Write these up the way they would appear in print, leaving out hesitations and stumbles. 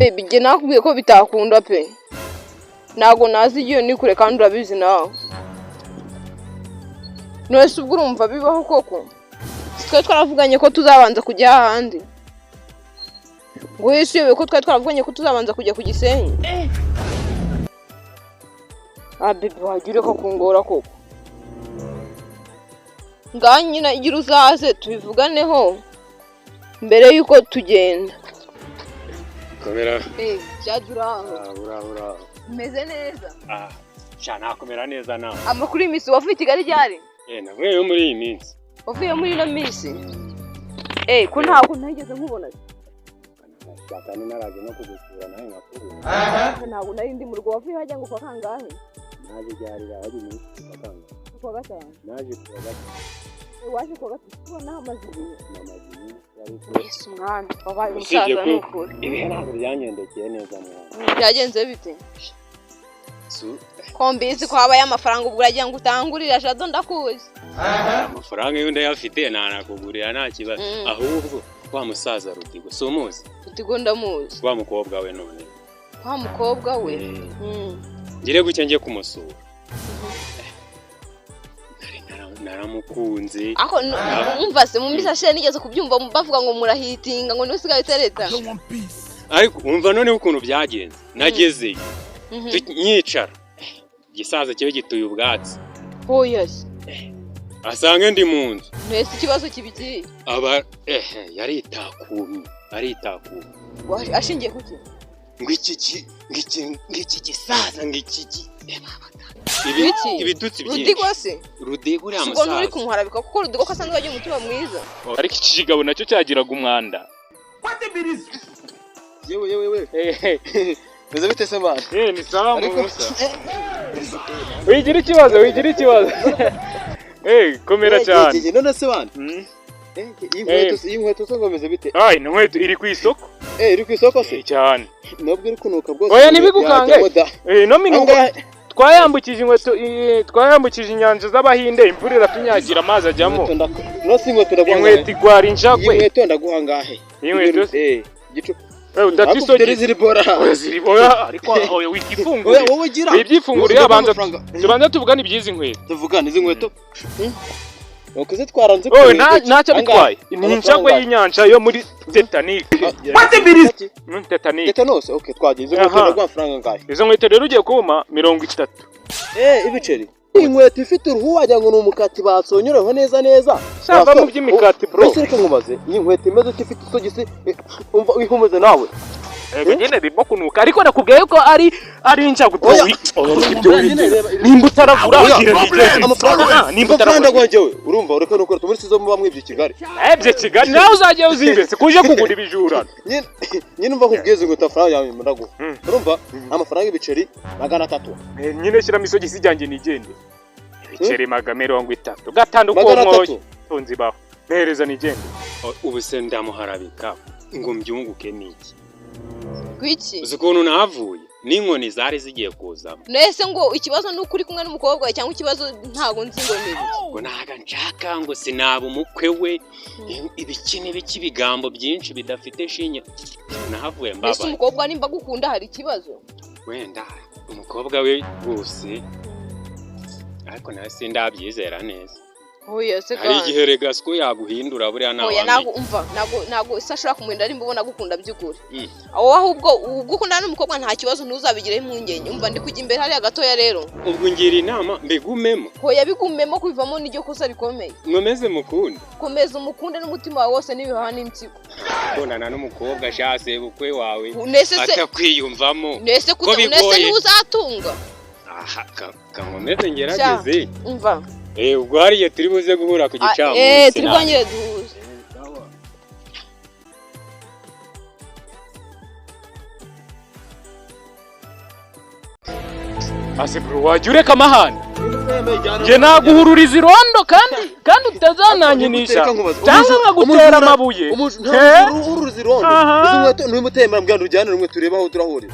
Baby, njye nakubwiye ko bitakunda pe. Ntabwo nazi igihe ni kure kandi urabizi nawe. None se ubwo urumva bibaho koko? Twe twaravuganye ko tuzabanza kujya ahandi. Ngo wese uyobewe ko twari twaravuganye ko tuzabanza kujya ku Gisenyi? Ah baby, wajya ureka kungora koko. Ngaho nyine igira uzaze tubivuganeho mbere y'uko tugenda. Komera. Eh, byajya uraho. Ah, uraho uraho. Umeze neza. Ah, sha nakomera neza nawe. Amakuru y'iminsi, wavuye i Kigali ryari? Eh, navuyeyo muri iyi minsi. Wavuye muri ino minsi? Eh, ko ntabwo ntigeze nkubona. Sha kandi naraje no kugusura nawe nkakubura. Ntabwo nari ndi mu rugo. Wavuye hajya ngo kwa kangahe? Naje ryari haje iminsi kuwa kangahe? Kuwa gatanu. Naje kuwa gatanu. Eh, waje kuwa gatatu tubona hamaze igihe. Namaze iminsi ariko Yesu mwana, wabaye usibye umusaza ko ni ukuri. ibihe ntabwo byangendekeye neza mwana. Byagenze bite? Su Ko mbizi ko habaye amafaranga ubwo uragira ngo utangurira Jado, ndakuzi. Amafaranga yo ndayafite, ntanakugurira nta kibazo. Ahubwo wa musaza Rudigo si umuzi? Rudigo ndamuzi. Wa mukobwa we none. Wa mukobwa we? Eh. Ngire gutya njye kumusura. Naramukunze. Ako umva se, mu minsi yashize nigeze kubyumva bavuga ngo murahitinga, ngo niwe usigaye utereta. Ariko umva noneho ukuntu byagenze. Nagezeyo nyicara, igisaza kibe gituye ubwatsi. Oya se. Asange ndi mu nzu. Mbese ikibazo kibigiye? Aba ehe yaritakumye aritakumye. Ashingiye kuki? Ngo iki ngo iki ngo iki gisaza ngo iki ibi Iki? Ibitutsi byinshi. Rudigo se? Rudigo uriya Ubwo nturi musaza. kumuharabika kuko Rudigo ko asanzwe agira umutima mwiza. Ariko iki kigabo nacyo cyagiraga umwanda. Yewe yewe yewe. Meze bite se man? Eh, ni sawa. Ariko Musa, wigira ikibazo, wigira ikibazo. Eh, komera cyane. Eh, none se man? Eh, iyi nkweto, iyi nkweto se ngo meze bite? Ay, ni inkweto iri ku isoko. Eh, iri ku isoko se? Eh, cyane. Nubwo iri kunuka bwose. Oya, ntibigukange. Yajyamo da. Eh, no minuko. Angahe? Twayambukije inkweto, twayambukije inyanja z'Abahinde, imvura iratunyagira, amazi ajyamo. Inkweto no si inkweto ndaguha angahe? Inkweto igwara Iyi injagwe. nkweto ndaguha angahe? Iyi nkweto se? Eh, gicu. Eh, udata Ariko ufite isogisi. ziri bora. Oya, ziri oya, ariko oya wikifungure. Oya, wowe gira. Wibyifunguriye Wowe abanza amafaranga. tubanza tuvugane iby'izi nkweto. Tuvugane izi nkweto. Ukuzitwara nzi. Oya, ntacyo bitwaye. Ni injagwe y'inyanja yo muri Titanic. Titanic. Tetanus, okay, twagiye. Izo nkweto Aha. ndaguha amafaranga angahe? Izo nkweto rero ugiye kuma 30. Eh, ibiceri. Inkweto ifite uruhu wagira ngo ni umukati basonyoreho neza neza. Shaka mu by'imikati bro. Ese reka nkubaze, iyi nkweto imeze ute ifite isogisi, umva ihumeze nawe? Ego nyine birimo kunuka ariko nakubwiye ko ari injagwe bro. Oya. Ibyo Nyine reba, nimba utaragura Oya, gira nigende. amafaranga Ah, nimba amafaranga utaragura. ndagwangewe. Urumva ureka nukora muri sizo muba mwibye i Kigali. Ebye Kigali nawe uzajya uzibese kuje kugura ibijura. Nyine nyine umva nkubwiye izi nkweto amafaranga yawe ndaguha. Urumva amafaranga y'ibiceri 300. Eh, nyine shyiramo isogisi ryanjye nigende. Ibiceri 30. Gatanu ko Magana mwoye. atatu. Tunzi baho. Mpereza nigende. Ubu se ndamuharabika ngo mbyunguke n'iki? Kuki? Uzi ukuntu nahavuye n'inkoni zari zigiye kuzamo. Nese ngo ikibazo ni uko uri kumwe n'umukobwa wawe cyangwa ikibazo ntabwo nzi ngo ni ibiki? Ngo ntago nshaka ngo sinaba umukwe we, ibiki n'ibiki, ibigambo byinshi bidafite shinge. Nahavuye Mbese mbabaye. umukobwa nimba agukunda hari ikibazo? Wenda umukobwa we rwose, ariko nawe sindabyizera neza. Oya se Hari kandi. igihe regasiko yaguhindura buriya Oya ntawamenya. ntabwo umva, ntabwo se ashobora kumurinda nimba ubona agukunda by'ukuri. Aho ahubwo ubwo ukundana n'umukobwa nta kibazo, ntuzabigireho impungenge. Umva ndi kujya imbere hariya gatoya rero. Ubwo ngira inama mbigumemo? Hoya bigumemo, kubivamo n'iryo kosa rikomeye. Nkomeze mukunde? Komeza umukunde n'umutima wawe wose n'ibihaha n'impyiko. Gukundana n'umukobwa sha sebukwe wawe Nese se atakwiyumvamo. nese Ko kuta nese bigoye. niwe uzatunga. Aha kankomeze ngerageze. Umva. Eh, ubwo hariya turi buze guhura ku Ah, gicamunsi. eh, turi bwongere duhuze. Ase bro, wajya ureka amahane. Njye naguhururiza irondo kandi utazananyinisha Reka nkubaze, cyangwa nkagutera amabuye. Eh? Uruzi irondo. Aha. Izi nkweto ntumutembera mbwira ujyane rumwe turebe aho turahurira.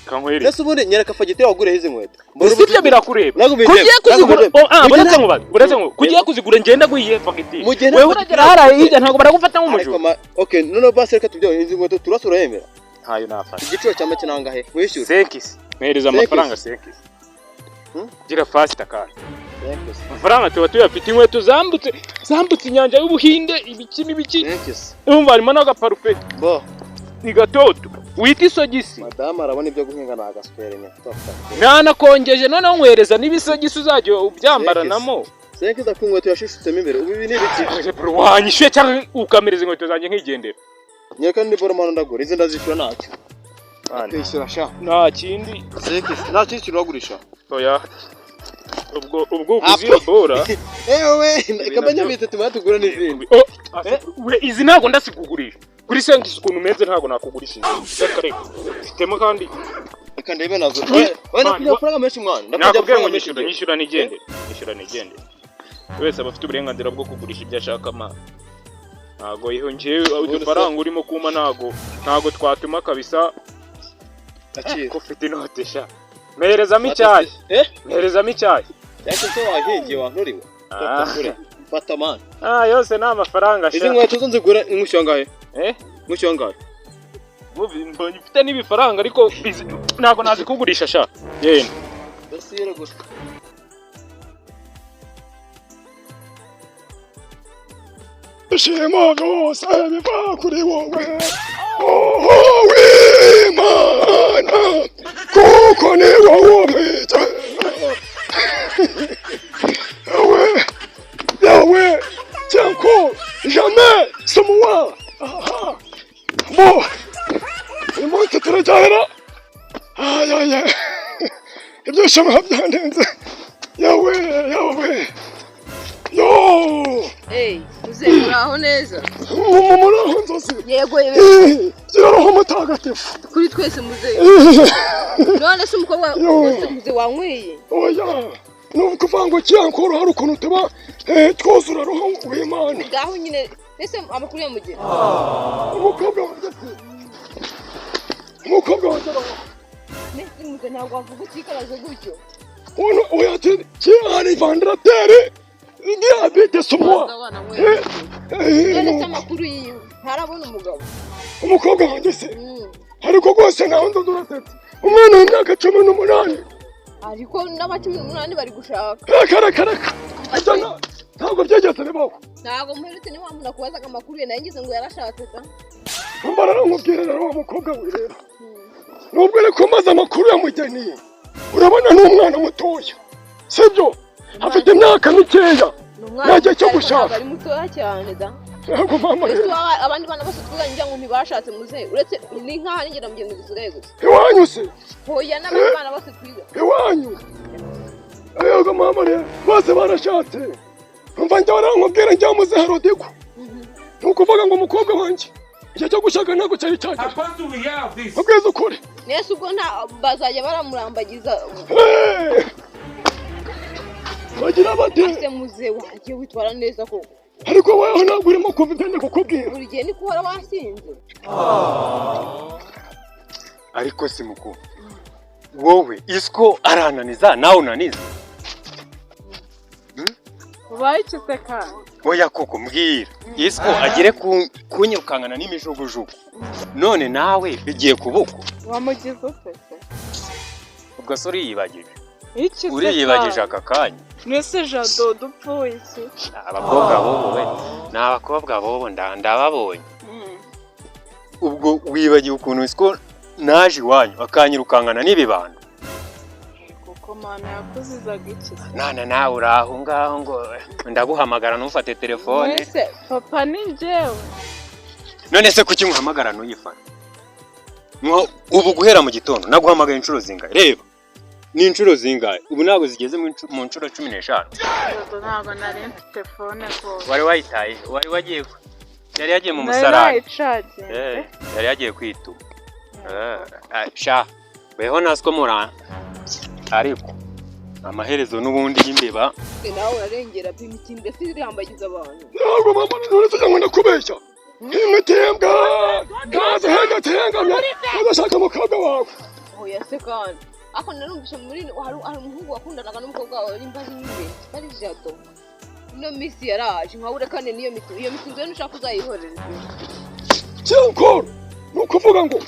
Kankwere. Nese ubundi nyereka fagitire wagureho izi nkweto. Ese ibyo birakureba? Ntabwo bindeba. Kugiye kuzigura. Ntabwo bindeba. Oh, ah, Mu gihe buretse nkubaze, buretse nkubaze. Kugiye kuzigura ngenda guhiye fagitire. Mu gihe nta Wewe fagitire uragera hariya mfite. hirya ntabwo baragufata Ariko nk'umujura. okay, noneho basi reka tubyo izi nkweto turasura yemera. Ntayo nafata. Igiciro cya make nangahe wishyura? Senkisi, mpereza Senkisi. amafaranga senkisi. Hmm? Gira faster kandi. Senkisi. Amafaranga tuba tuyafite, inkweto zambutse inyanja y'Ubuhinde, ibiki n'ibiki. Senkisi. Urumva harimo n'agaparufe. Bo. Ni gatoto wita isogisi. Madamu arabona ibyo guhinga ni agaswere nyine. Nanakongeje noneho nkwereza n'ibisogisi uzajya ubyambaranamo. Senkisi ku nkweto yashishutsemo imbere, ubu ibi ni ibiki? Wanyishyuye cyangwa ukamereza inkweto zanjye nkigendera. Nyeka ni boro mano ndagura, izi ndazishyura ntacyo. Kwishyura sha. Nta kindi. Senkisi nta kindi kintu uragurisha. Oya, ubwo uguze iyo bora. Ewe, kamenya bitatu tugura n'izindi. Oh, we izi ntabwo ndasikugurisha kuri senkisi, ukuntu umeze ntabwo nakugurisha izi. Reka reka, mfitemo kandi. Reka ndebe nazo. We, We, man, nakujya amafaranga menshi mwana. Ndakujya Nakubwiye ngo amafaranga menshi. nyishyura, nyishyura nigendere, nyishyura nigendere. Buri wese aba afite uburenganzira bwo kugurisha ibyo ashaka ma. Ntago iyo njyewe udufaranga urimo kuma ntago twatuma kabisa. Akira. Ko ufite inote sha, mperezamo icyayi. Eh? Mperezamo icyayi. Cyangwa se wahingiye wanturiwe. Ah. Fata kure. Fata man. Ah, yose ni amafaranga Izi sha. nkweto zo nzigura inkushyo ngahe? Eh? Inkushyo ngahe? Mubi, mbonye ufite n'ibifaranga ariko ntago nazikugurisha sha, yenda. Ndasira gusa. Ibyishimo byose biva kuri wowe, wowe w'Imana, kuko ni wowe ubigena. Yawe, yawe, tiens jamais c'est moi. Aha. Bo, uyu munsi turajyana. Ayaya, ibyishimo byandenze. Yawe, yawe, yo. Hey, muzehe, muraho neza? Muri aho nzozi. Yego yego. Gira Roho Mutagatifu. Kuri twese muzehe. None se umukobwa Yo. ese muzehe wanyweye? Oya, ni ukuvuga ngo kiyankuru hari ukuntu tuba twuzura Roho w'Imana. Ngaho nyine, ese amakuru ya mugeni? Umukobwa wanjye se, umukobwa wanjye araho. Nese muzehe, ntabwo wavuga utikaraze gutyo. Uno oya, kihari vandarateri diabete sumwa. Abana wanyweye. None se amakuru yiwe, ntarabona umugabo? Umukobwa wanjye se? Ariko rwose nawe nzozi urasetse, umwana w'imyaka 18. Ariko n'aba 18 bari gushaka. Reka reka reka, ibyo ntabwo byigeze bibaho. Ntabwo mperutse, niyo mpamvu nakubazaga amakuru ye, nayo ngize ngo yarashatse da. Umva rero nkubwire rero, wa mukobwa we rero, nubwo ariko maze amakuru ya Mugeni, urabona ni umwana mutoya, sibyo? Afite imyaka mikeya. Ni umwana Nta gihe cyo muto, ariko gushaka. ntabwo ari mutoya cyane da. Yego mama. Ese Rero abandi bana bose twiganye ngira ngo ntibashatse muzehe, uretse ni nk'aho ari njye na mugenzi dusigaye gusa. Iwanyu se? Hoya, n'abandi bana bose twiga. Iwanyu? Yego mama, rero bose barashatse. Umva njya warankubwira, njya muzehe Rodiko, ni ukuvuga ngo umukobwa wanjye igihe cyo gushaka ntabwo cyari cyagera, ubwiza ukuri. Nese ubwo nta bazajya baramurambagiza? Eh! Bagira bate? Ese muzehe wanjye, witwara neza koko. Ariko weho ntabwo urimo kumva ibyo ndi kukubwira. Buri gihe niko uhora wasinze. Ariko si mukuru wowe, isiko arananiza nawe unaniza. Ubaye iki se kandi? Oya koko mbwira, isiko agere kunyirukankana n'imijugujugu, none nawe bigiye kubuko. Wamugize ute se? Ubwo se uriyibagije? Iki se? Uriyibagije aka kanya? Mwese Jado dupfuye iki? Ni abakobwa b'ubu we, ni abakobwa b'ubu, ndababonye. Ubwo wibagiwe ukuntu isiko naje iwanyu akanyirukankana n'ibibando? Kuko mana yakuzizaga iki se? Nana nawe uri aho ngaho ngo ndaguhamagara ntufate telefone. Mwese papa ni njyewe. None se kuki nkuhamagara ntuyifate? Ubu guhera mu gitondo naguhamagaye inshuro zingahe? Reba ni inshuro zingahe ubu? Ntabwo zigeze mu nshuro 15. Jado, ntabwo nari mfite phone rwose. Wari wayitaye, wari wagiye yari yagiye mu Nari musarani. nayicaginze. Yari yagiye kwituma. Sha weho nasiko mura, ariko amaherezo n'ubundi y'imbeba. Twe nawe urarengera pe, imitindo mbese irambagiza abantu. Ntabwo mama, none se ngo ndakubeshya? Imitembwa ntazi hega tengamye udashaka umukobwa wawe. Oya se kandi, ariko narumvise muri hari umuhungu wakundanaga n'umukobwa wawe, nimba ari nde, ari Jado. Ino minsi yaraje nkawe, urekane n'iyo mitindo, iyo mitindo rero nushaka uzayihorere. Cyankoro ni ukuvuga ngo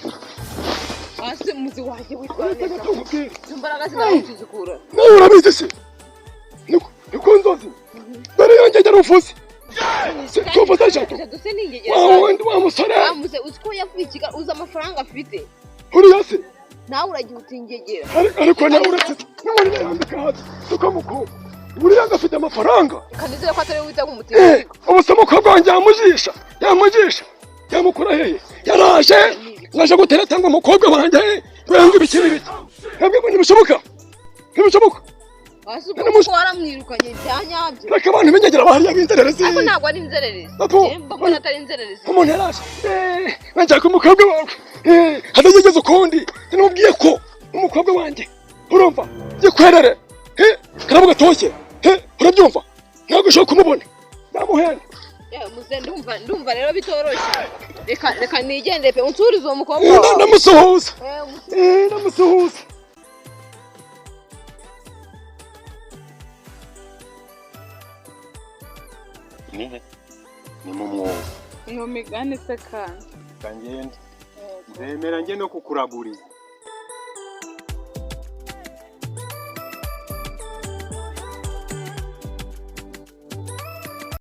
Hasi muzi wanjye witwara Uretse neza. gato nkubwire. Izo mbaraga zinawe tuzikura. Nawe urabizi se? Niko nzozi. Dore yanjye yari ufuze. Tuvuze eshatu. Eshatu se ni ingegera. Wa wundi wa musore. Wa muze uzi ko yavuye i Kigali, uzi amafaranga afite. Uriya se? Nawe uragira uti ingegera. Ariko nawe uretse n'ubundi yambika hasi tukamukunda. Buriya agafite amafaranga. Reka nizere ko atari we wita nk'umutinganyi. Ubu se umukobwa wanjye yamujisha, yamujisha, yamukura hehe? Yaraje, yaje gutereta ngo umukobwa wanjye ngo yange ibiki n'ibiki. Ntabwo ngo ntibishoboka, ntibishoboka. Hasi ubwo kuko waramwirukanye bya nyabyo. Reka abantu b'inyegera bahariya b'inzererezi. Ariko ntabwo ari inzererezi. Apo. Njye mbona atari inzererezi. Umuntu yaraje, nshaka umukobwa wawe, atageze ukundi. Sinamubwiye ko umukobwa wanjye, urumva, gikwerere, karabo gatoshye, urabyumva, ntabwo ushobora kumubona, namuhenda. Yewe muze ndumva rero bitoroshye. Reka nigendere pe, unsurize uwo mukobwa wawe. Ndamusuhuza. Umusuhuze. Ndamusuhuza. Ni he? Ni mu mwobo. Iyo migani se kandi. Kangende. Nzemera njye no kukuraguriza.